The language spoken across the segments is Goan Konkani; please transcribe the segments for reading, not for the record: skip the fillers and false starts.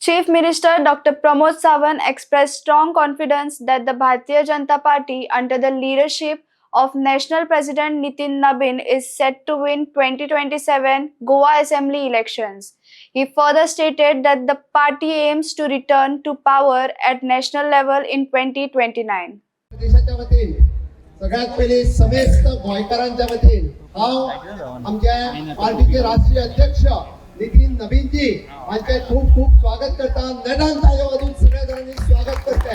Chief Minister Dr. Pramod Sawant expressed strong confidence that the Bharatiya Janata Party, under the leadership of National President Nitin Nabin, is set to win 2027 Goa Assembly elections. He further stated that the party aims to return to power at national level in 2029. देशाच्या वतीन सगळ्यात पयलीं समेस्त गोंयकारांच्या वतीन हांव आमच्या पार्टीचे राष्ट्रीय अध्यक्ष नितीन नबीनजी हांचे खूब खूब स्वागत करता. नेटान ताळयो वाजून सगळ्या जाणांनी स्वागत करते.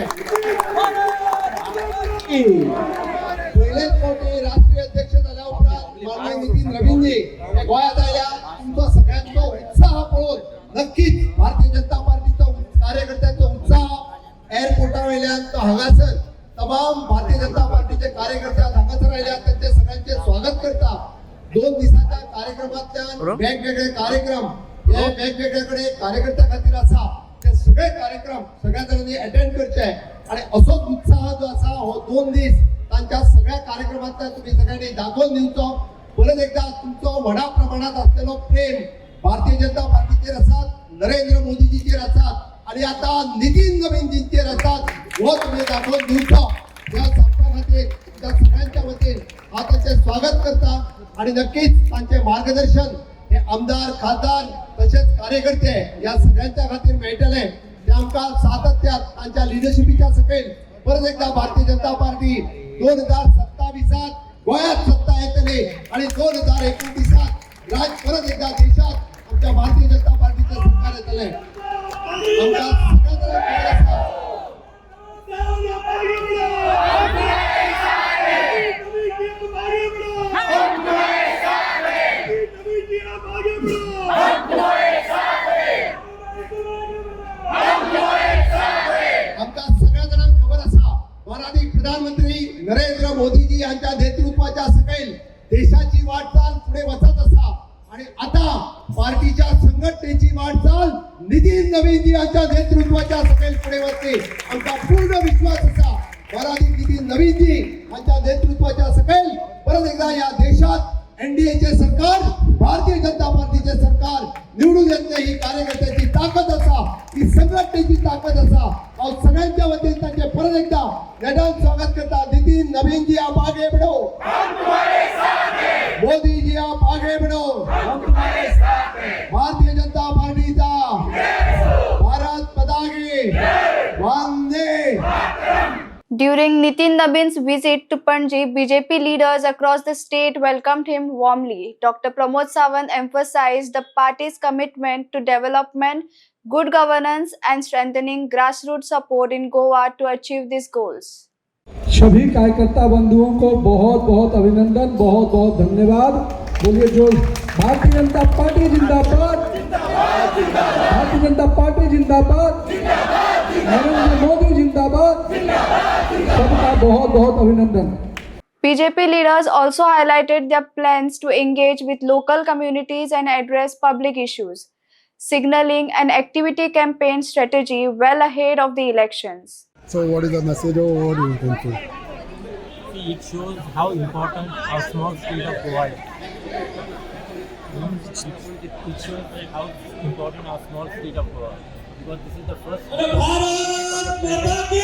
पयलेच फावटी राष्ट्रीय अध्यक्ष जाल्या उपरांत माननीय नितीन नबीनजी हे गोंयांत आयल्या. तुमचो सगळ्यांचो उत्साह पळोवन नक्कीच भारतीय जनता पार्टीचो कार्यकर्त्यांचो उत्साह एअरपोर्टा वयल्यान तो हांगासर तमाम भारतीय जनता पार्टीचे कार्यकर्ते आज हांगासर आयल्यात, त्यांचे सगळ्यांचे स्वागत करता. 2 दिसाच्या कार्यक्रमांतल्यान वेगवेगळे कार्यक्रम हे वेगवेगळे कडेन कार्यकर्त्या खातीर आसा. ते सगळे कार्यक्रम सगळ्या जाणांनी अटेंड करचे आणि असोच उत्साह जो आसा हो 2 दीस तांच्या सगळ्या कार्यक्रमांतल्यान तुम्ही सगळ्यांनी दाखोवन दिवचो. परत एकदा तुमचो व्हडा प्रमाणात असलेलो प्रेम भारतीय जनता पार्टीचेर आसात, नरेंद्र मोदीजीचेर आसात आणि आता नितीन नबीनजींचेर आसात, हो तुम्ही दाखोवन दिवचो या सांगपा खातीर तुमच्या सगळ्यांच्या वतीन हांव तांचें स्वागत करता. आणि नक्कीच तांचे मार्गदर्शन हे आमदार, खासदार तशेंच कार्यकर्ते या सगळ्यांच्या खातीर मेळटले. ते आमकां सातत्यात तांच्या लिडरशिपीच्या सकयल परत एकदा भारतीय जनता पार्टी 2027त गोंयांत सत्ता येतली आणि 2029त राज परत एकदा देशात आमच्या भारतीय जनता पार्टीचं सरकार येतले. आमकां सगळ्या जाणांक खबर आसा. आमकां सगळ्या जाणांक खबर आसा, मानादीक प्रधानमंत्री नरेंद्र मोदीजी यांच्या नेतृत्वाच्या सकयल देशाची वाटचाल पुढे वचत आसा आणि आता पार्टीच्या संघटनेची वाटचाल नितीन नबीनजी यांच्या नेतृत्वाच्या सकयल पुढे वचते. आमका पूर्ण विश्वास आसा, मानादीक नितीन नबीनजी यांच्या नेतृत्वाच्या सकयल परत एकदा या देशात एनडीएचे सरकार, भारतीय जनता पार्टीचे सरकार निवडून येतले. ही कार्यकर्त्याची ताकद आसा, ही संघटनेची ताकद आसा. हांव सगळ्यांच्या वतीन तांचे परत एकदा नेटान स्वागत करता. नितीन नबीन जी, आप आगे बढ़ो. मोदी जी, आप आगे बढ़ो. भारतीय जनता पार्टीचा भारत माता की. Vande. During Nitin Nabin's visit to Panji, BJP leaders across the state welcomed him warmly. Dr. Pramod Sawant emphasized the party's commitment to development, good governance, and strengthening grassroots support in Goa to achieve these goals. सभी कार्यकर्ता बंधुओं को बहुत बहुत अभिनंदन, बहुत बहुत धन्यवाद. बोलिए जो भारतीय जनता पार्टी जिंदाबाद! भारतीय जनता पार्टी जिंदाबाद! नरेंद्र मोदी जिंदाबाद! सबका बहुत बहुत अभिनंदन. BJP leaders also highlighted their plans to engage with local communities and address public issues, signaling an active campaign strategy well ahead of the elections. So what is the message or what you can say? See, it shows how important our small state of Goa is. It shows how important our small state of Goa, because this is the first Bharat माता की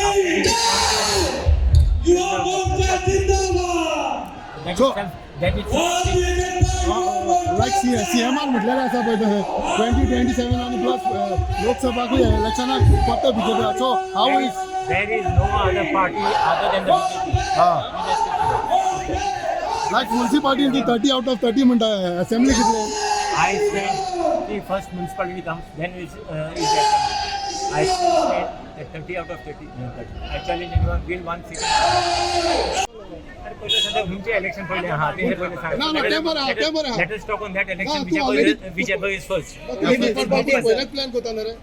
युवा मोर्चा जिंदाबाद! That So- itself, that itself Bharatiya Janata Yuva Morcha. Like सीएमान म्हटलेलं आसा पळय तशें 2027 आनी प्लस लोकसभाकूय इलेक्शनाक परतो BJP. So how is There is no other party other than the BJP. हा लायक मुन्सिपालिटी 30 आउट ऑफ 30 म्हणटा, असेंब्ली कितले? I said, see, first municipality comes, then is assembly. I said that 30 out of 30, 30. I challenge anyone, will one seat. अरे पयलें सद्या खंयचें इलेक्शन पडलें आहा तें पयलें सांग. ना, ना, तें बरें आहा, तें बरें आहा. Let us talk on that election, ना, तूं whichever already- whichever is first. पयलेच प्लॅन करता न्हू रे.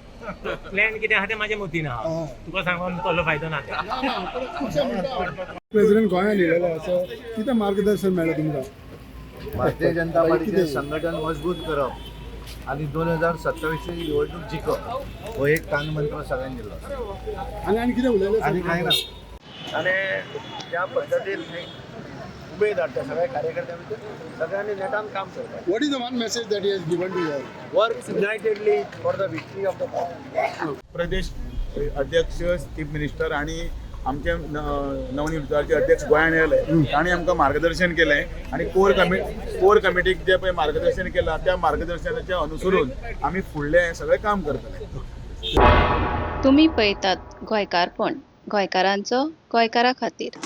प्लॅन कितें आहा तें म्हाज्या मतीन आहा. हा. तुका सांगून कसलो फायदो ना तें. ना ना, पूण खुबशे म्हणटा प्रेसिडेंट गोंयांत येयलेलो, सो कितें मार्गदर्शन मेळ्ळें तुमकां? भारतीय जनता पार्टीचे कितें? संघटन मजबूत करप आणि 2027ची निवडणूक जिखप हो एक कानमंत्र सगळ्यांनी दिलो. आनी आनी कितें उलयलें? आनी कांय ना. आणि ज्या पद्धतीन उमेद हाडटा सगळ्या कार्यकर्त्यां भितर, सगळ्यांनी नेटान काम करपाक. What is the one message that he has given to you? Work unitedly for the victory of the party. Pradesh अध्यक्ष, चीफ मिनिस्टर आणि आमचे नवनिर्वाचित अध्यक्ष गोंयान येयले, तांणी आमकां मार्गदर्शन केलें आनी कोर कमिटीक जें पळय मार्गदर्शन केलां, त्या मार्गदर्शनाचें अनुसरून आमी फुडलें सगळें काम करतले. तुमी पळयतात गोंयकारपण, गोंयकारांचो गोंयकारा खातीर.